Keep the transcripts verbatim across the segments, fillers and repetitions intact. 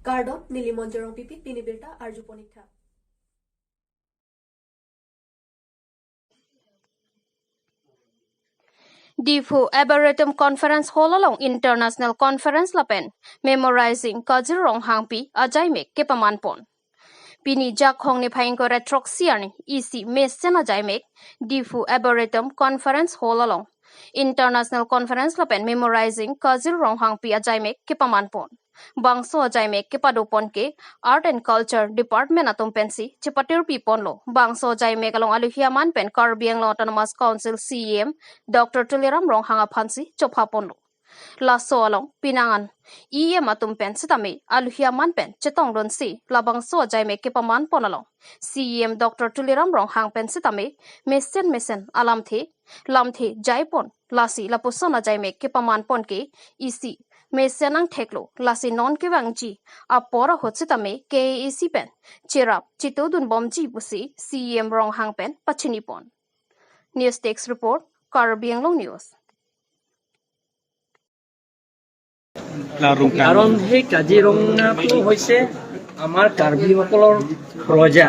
Kardom, neli Monjorong Pipit, pini birta arju ponik tha. Diphu Arboretum Conference Hall along International Conference lapen Memorizing Kajir Ronghangpi ajaimek kepaman pon. Pini Jakhong niphai ingkoi ra throksi arni isi mesen ajaimek Diphu Arboretum Conference Hall along International Conference lapen Memorizing Kajir Ronghangpi ajaimek kepaman pon. Bangso ajaimek kepado pon ke Art and Culture Department atum pensi chepatirpi ponlo. Bangso ajaimek along aluhi aman pen Karbi Anglong Autonomous Council C E M Doctor Tuliram Ronghang aphansi chopha ponlo. Laso along pinangan E M atum pen sitame aluhi aman pen chetongdunsi labangso ajaimek kepaman pon along C E M Doctor Tuliram Ronghang pen sitame mesen mesen alamthe lamthe jai pon, lasi lapuson ajaimek kepaman pon ke isi mesen angthek lo, lasi non kevangji apor ahut sitame K A A C pen cherap chitudun bomji pusi C E M Ronghang pen pachini pon. News Desk Report, Karbi Anglong News. কাৰণ সেই কাজিৰঙাটো হৈছে আমাৰ কাৰ্বিসকলৰ ৰজা,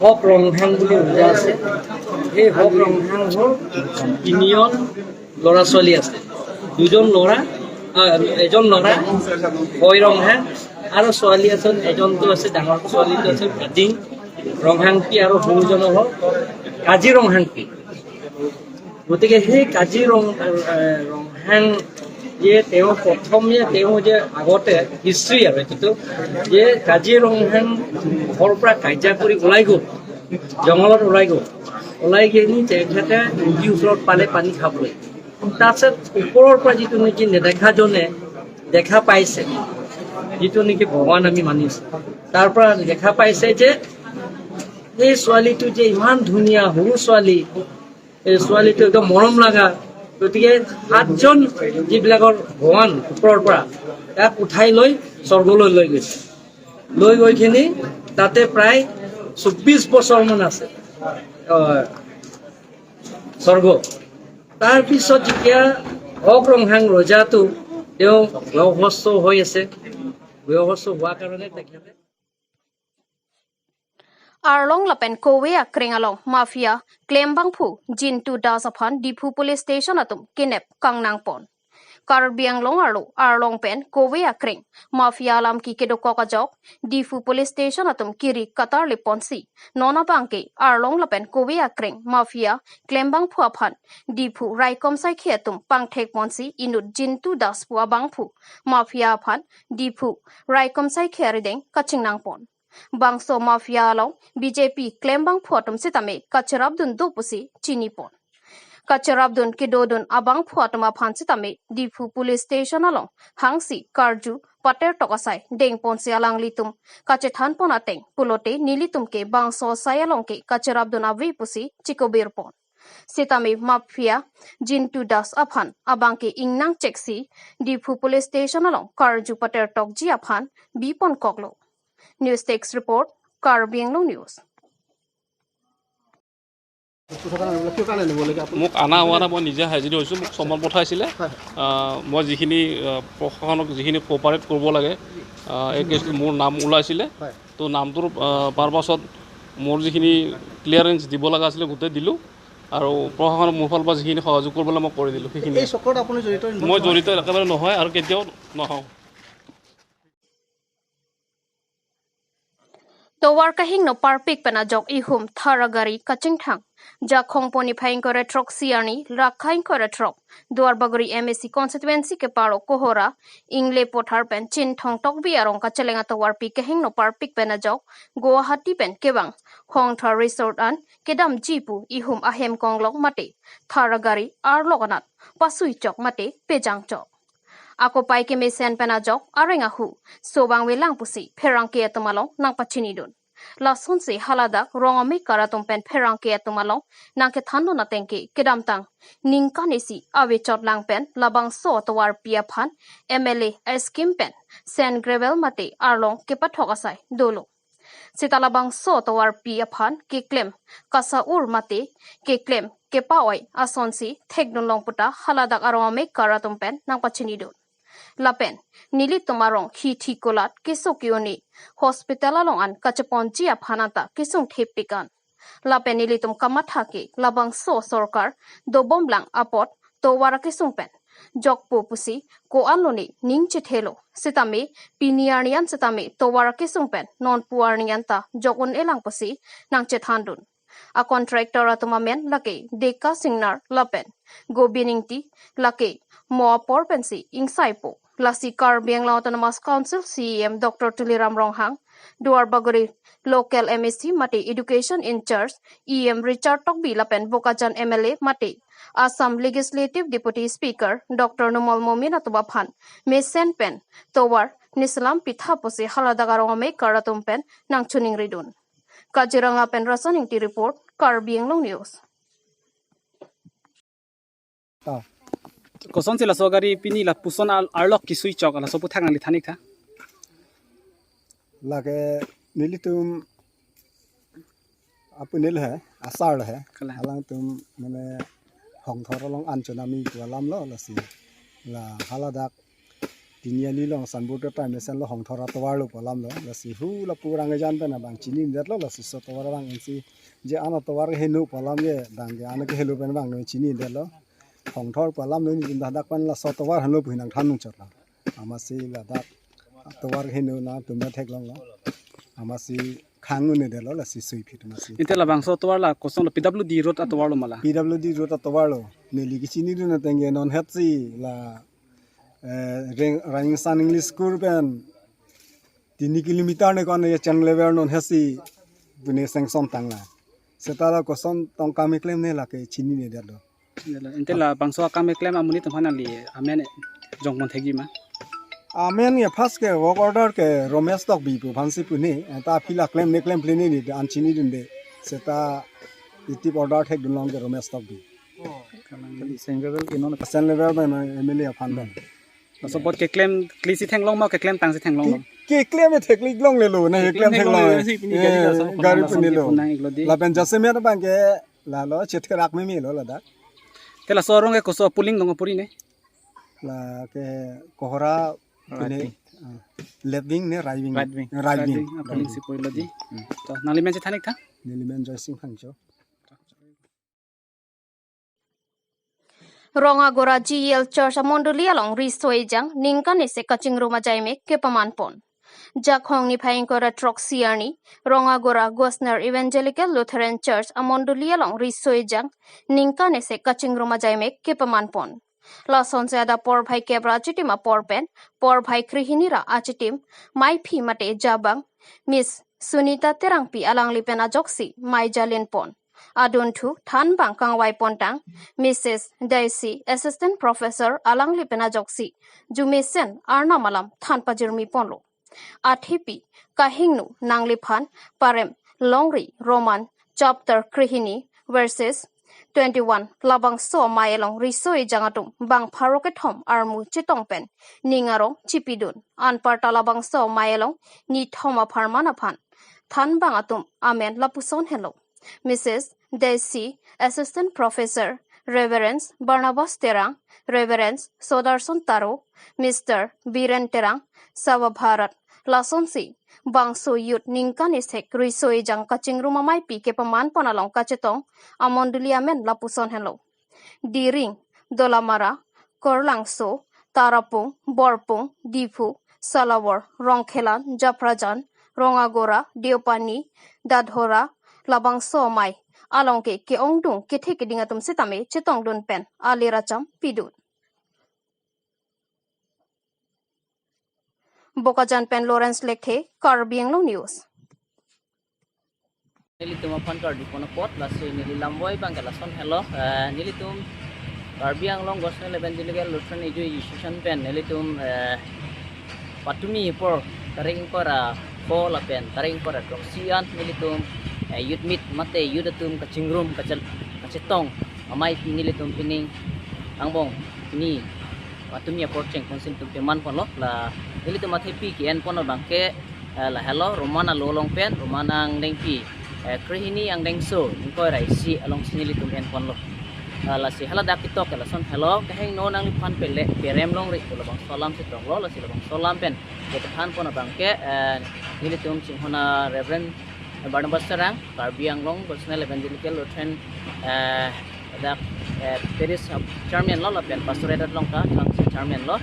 হক ৰংহাং বুলি ৰজা আছে। সেই হক ৰংহাঙৰ তিনিজন ল'ৰা ছোৱালী আছে। দুজন ল'ৰা, আহ, এজন ল'ৰা হয় ৰংহাং আৰু ছোৱালী আছে, এজনটো আছে, ডাঙৰ ছোৱালীটো আছে কাজিং ৰংহাংপি আৰু সৰুজনৰ হ'ল কাজি ৰংহাংপি। গতিকে সেই কাজি ৰং, এ, ৰংহাং যে তেওঁ প্ৰথমে তেওঁ যে আগতে হিষ্ট্ৰী আৰু এইটোতো যে কাজি ৰংহাং ঘৰৰ পৰা কাজিয়া কৰি ওলাই গ'ল, জংঘলত ওলাই গ'ল, ওলাই গৈ নি তেখেতে নদীৰ ওচৰত পালে পানী খাবলৈ। তাৰপিছত ওপৰৰ পৰা যিটো নেকি নেদেখাজনে দেখা পাইছে, যিটো নেকি ভগৱান আমি মানিছো, তাৰ পৰা দেখা পাইছে যে এই ছোৱালীটো যে ইমান ধুনীয়া সৰু ছোৱালী, এই ছোৱালীটো একদম মৰম লগা। গতিকে সাতজন যিবিলাকৰ ভগৱান ওপৰৰ পৰা তাক উঠাই লৈ স্বৰ্গলৈ লৈ গৈছে। লৈ গৈ কিনি তাতে প্ৰায় চৌব্বিছ বছৰমান আছে, আহ, স্বৰ্গ। তাৰ পিছত যেতিয়া হক ৰংহাং ৰজাটো তেওঁ বয়সস্থ হৈ আছে, বয়সস্থ হোৱাৰ কাৰণে তেখেতে Arlong lapen kove akreng along mafia klembangphu Jintu Das aphan Diphu Police Station atum kinep kangnang pon. Karbi Anglong arlo Arlong pen kove akreng mafia alam ki kedokok ajok Diphu Police Station atum kiri katarli ponsi non abangke Arlong lapen kove akreng mafia klembangphu aphan Diphu raikom saikhi atum pangthek ponsi inut Jintu Das pu abangphu mafia aphan Diphu raikom saikhi arideng kachingnang pon. Bangso mafia along B J P klembangphu atum sitame kacherapdun do pusi chini pon. Kacherapdun kedodun abangphu atum aphan sitame Diphu Police Station along hangsi karju pater tok asai deng ponsi alanglitum kachethan pon ateng pulote nelitum ke bangso asai along ke kacherapdun ave pusi chikobir pon. Sitame mafia Jintu Das aphan abangke ingnang cheksi Diphu Police Station along karju pater tokji aphan bi pon koklo. News Desk Report, Karbi Anglong News. মোক অনা হোৱা নাই, মই নিজে হাজিৰ হৈছোঁ, মোক চমন পঠাইছিলে। আহ, মই যিখিনি, আহ, প্ৰশাসনক যিখিনি কোঅপাৰেট কৰিব লাগে, আহ, এই কেছটোত মোৰ নাম ওলাইছিলে। তো নামটোৰ, আহ, পাৰ পাছত মোৰ যিখিনি ক্লিয়াৰেন্স দিব লগা আছিলে গোটেই দিলোঁ আৰু প্ৰশাসনক মোৰ ফালৰ পৰা যিখিনি সহযোগ কৰিবলৈ মই কৰি দিলোঁ সেইখিনি। এই চক্ৰত আপুনি জড়িত? মই জড়িত একেবাৰে নহয় আৰু কেতিয়াও নহওঁ। Tovar kahingno parpik pen ajok ihum thar agari kachingthang. Jakhong poni phai ingkoi ra throk siarni rakha ingkoi ra throk Duarbagori M A C constituency keparo Kohora Ingle Pothar pen Chinthong Tokbi arong kacheleng atovarpi kahingno parpik pen ajok Guwahati pen kevang Hongthar Resort an kedamji pu ihum ahem konglok mate thar agari arlok anat pasui chok mate pejang chok. Ako pai kemesen pen ajok areng ahu so vangve lang pusi pherangke atum along nangpachinidun. Lasonsi haladak rong amekar atum pen pherangke atum along nangkethandun ateng ke kedamtang ningkan isi ave chot lang pen labangso atovarpi aphan M L A scheme pen sand gravel mate arlong kepathok asai dolo. Sita labangso atovarpi aphan keklem kasa-ur mate keklem kepa-oi asonsi thekdun long puta haladak arong amekar atum pen nangpachinidun. Lapen nelitum arong hithi kulat keso ke-un-e hospital along an kacheponji aphan anta kesung thepik an. Lapen nelitum kamatha ke labangso sorkar dobomlang apot tovar akesung pen jokpo pusi ko-an lone ning chethelo. Sitame pini arni an sitame tovar akesung pen nonpu arni anta jok un-elang pusi nangchethandun. A contractor atum amen lake Deka Singnar lapen Gobin Ingti, lake mo apor pensi ingsaipo. Lasi Karbi Anglong Autonomous Council C E M Doctor Tuliram Ronghang, Duarbagori local M A C mate education in charge E M Richard Tokbi lapen Bokajan M L A mate Assam Legislative Deputy Speaker Doctor Numal Momin atum aphan mesen pen tovar neselam pitha pusi haladak arong amekar atum pen nangchiningridun. Kaziranga pen Rasan Ingti report, Karbi Anglong News. Ah. Kosonsi laso gari pini lapuson al-, arlok kisui chok, laso aputhak nangli than-ik tha. Lake nelitum apun nel he, asar lo he. Kalang. Alangtum mane Hongthor along an chonami pu alam lo, lasi la haladak Tiniali along sanbur ta time mesen lo Hongthor atovar lo pu alam lo. Lasi hu lapu rang ejan pen abang chinidetlo, lasi so tovar abang ensi je an atovar keheno pu alam ke bang ke an kehelo pen abang no chinidetlo. Hongthor pu alam lo, nelitum dak pen laso tovar henlo pu hinang than nangchotlo. Amatsi ladak tovar keheno nangtum theklonglo. Amatsi khang un-edetlo, lasi suiphit amatsi. Ante labangso tovar la koson lo, P W D road atovar lo ma la? P W D road atovar lo. Neli kechinidun ateng ke non hetsi la eh, Reng-, Rangsan English School pen tini kilometer ne kon ye cheng level non hetsi pune sanction tanglo. Seta la koson tong kam keklem ne lake chininedetlo. Ante labangso akam keklem amonit aphan nangli amen jongpon thekji ma? Amen ye first ke work order ke Romesh Tokbi pu aphansi pune, eh, ta aphi la klem ne klemkle ne ne an chinidunde. Seta itum order thekdunlong ke Romesh Tokbi. Kalang. Kali same level ke non. Same level pen M L A aphan pen. Laso apot keklem klisi theklong ma, keklem tangsi theklong ma? Ke-, keklem e thekliklonglelo, ne keklem theklong. Keklem theklonglelo, si pini gari, eh, laso gari pon punelo. Pon nang-iklo di. Lapen jasemet abang ke lalo chetherak meme lo ladak. Te laso arong ke koso puling dong puri ne? Lake Kohora pine, ah, left wing ne right wing? Right wing. Right wing. Right wing, ah, puling si puilo di. Hmm. To, nangli men chethan-ik tha? Neli men Joysing Phangcho. Rongagora G E L Church amondoli along riso ejang ningkan isi kachingrum ajaimek kepamanpon. Jakhong niphai ingkoi ra throksi arni, Rongagora Gosner Evangelical Lutheran Church amondoli along riso ejang ningkan isi kachingrum ajaimek kepamanpon. Lasonsi adap porphai kep ra achitim apor pen porphai krehini ra achitim maiphi mate jabang Miss Sunita Terangpi alangli pen ajoksi mai jalinpon. Adunthu thanbang kangvaipontang Missus Daisy, Assistant Professor, alangli pen ajoksi jumesen arnam alam than pajirmiponlo. Athepi kahingno nangliphan parem longri Roman chapter krehini verses twenty-one labangso amei along riso ejang atum bang pharo kethom armu chetong pen ning arong chipidun. Anparta labangso amei along nithom apharman aphan thanbang atum amen lapuson henlo. Missus Daisy, Assistant Professor, Reverend Barnabas Terang, Reverend Sodarson Taro, Mister Biren Terang, Sava Bharat, lasonsi bangso youth ningkan isi riso ejang kachingrum ameipi kepamanpon along kachetong amondoli amen lapuson henlo. Diring, Dolamara, Korlangso, Tarapung, Borpung, Diphu, Salawar, Rongkhelan, Japrajan, Rongagora, Deopani, Dadhora, labangso amei along ke ke-ongdung kethe keding atum sitame chetongdun pen alir acham pidun. Bokajan pen Lawrence Lekthe, Karbi Anglong News. Nelitum aphan kardi pon apot, lasi neli lamvoi abang ke lason henlo, eh, nelitum Karbi Anglong Gosnell Evangelical Lutheran Edu Association pen nelitum, eh, patumi apor tarik ingkoi ra pho lapen tarik ingkoi ra throksi an nelitum, eh, youth meet mate youth atum kachingrum kachel-, kachetong ameipi nelitum pining angbong ni patumi apor chengponsi nelitum pemanponlo. La nelitum athepi ke-enpon abang ke, eh, lahelo Roman alo along pen Roman angdengpi, eh, krehini angdengso ingkoi ra isi alongsi nelitum enponlo. Ah, lasi haladak ketok ke lason helo, kehingno nangliphan pele perem longri pu labangso alam si tonglo. Lasi labangso alam pen kepethan pon abang ke, eh, nelitum chinghon a Reverend Barnabas Terang, Karbi Anglong Personal Evangelical Lutheran, eh, dak, eh, Parish Chairman lo, lapen Pastorate along kethang si Chairman lo.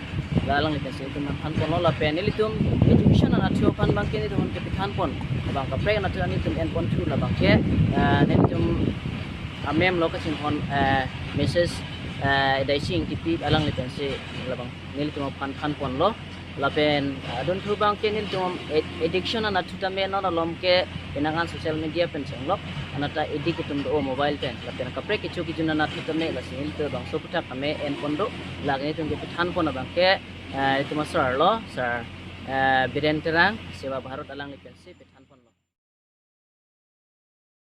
La alangli pensi nelitum phan pon lo, lapen nelitum education anatthu aphan abang ke nelitum kepethan pon abang kaprek anatthu nelitum en pon thu labang ke, eh, nelitum amem lo kachinghon, eh, Mrs, eh, Daising Kipi, alangli pensi labang nelitum aphan phan pon lo. Lapen, eh, adunthu abang ke nelitum ed-, education anatthu tame non alom ke penang an social media pen chenglok, anat ta edik atum do mobile pen. Lapen kaprek kecho kejun anatthu tame lasi nelitum bangso aputhak tame en pon do. Lake nelitum kepethan pon abang ke, eh, nelitum a sir lo, Sir, eh, Biren Terang, Seva Bharat, alangli pensi pethan.